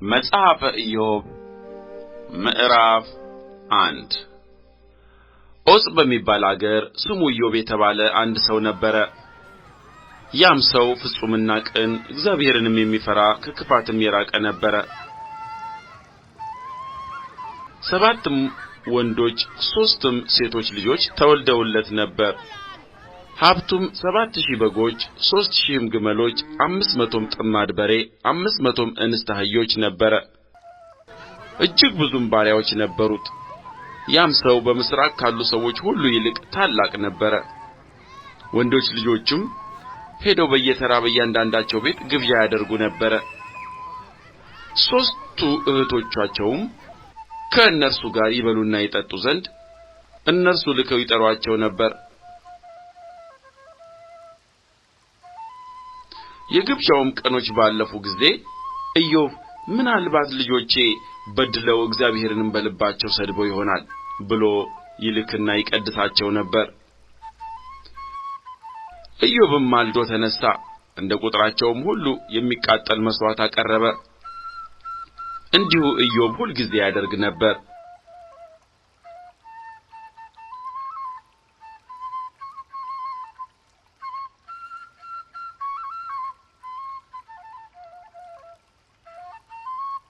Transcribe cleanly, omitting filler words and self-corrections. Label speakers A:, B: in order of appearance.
A: መጽሐፈ ኢዮብ ምዕራፍ 1። ዖፅ በሚባል አገር ስሙ ኢዮብ የተባለ አንድ ሰው ነበረ። ያም ሰው ፍጹምና ቅን፣ እግዚአብሔርንም የሚፈራ ከክፋትም የራቀ ነበረ። ሰባትም ወንዶች ሦስትም ሴቶች ልጆች ተወልደውለት ነበር። ሀብቱም 7000 በጎች፣ 3000ም ግመሎች፣ 500ም ጥማድ በሬ፣ 500ም እንስት አህዮች ነበረ። እጅግ ብዙም ባሪያዎች ነበሩት። ያም ሰው በምሥራቅ ካሉ ሰዎች ሁሉ ይልቅ ታላቅ ነበረ። ወንዶች ልጆቹም ሄደው በየተራ በእያንዳንዳቸው ቤት ግብዣ ያደርጉ ነበር። ሦስቱ እኅቶቻቸውም ከእነርሱ ጋር ይበሉና ይጠጡ ዘንድ እነርሱ ልከው ይጠሩአቸው ነበር። የግብዣውም ቀኖች ባለፉ ጊዜ ኢዮብ ምናልባት ልጆቼ በድለው እግዚአብሔርንም በልባቸው ሰድበው ይሆናል ብሎ ይልክና ይቀድሳቸው ነበር። ኢዮብም ማልዶ ተነሣ፣ እንደ ቍጥራቸውም ሁሉ የሚቃጠል መሥዋዕት አቀረበ። እንዲሁ ኢዮብ ሁልጊዜ ያደርግ ነበር።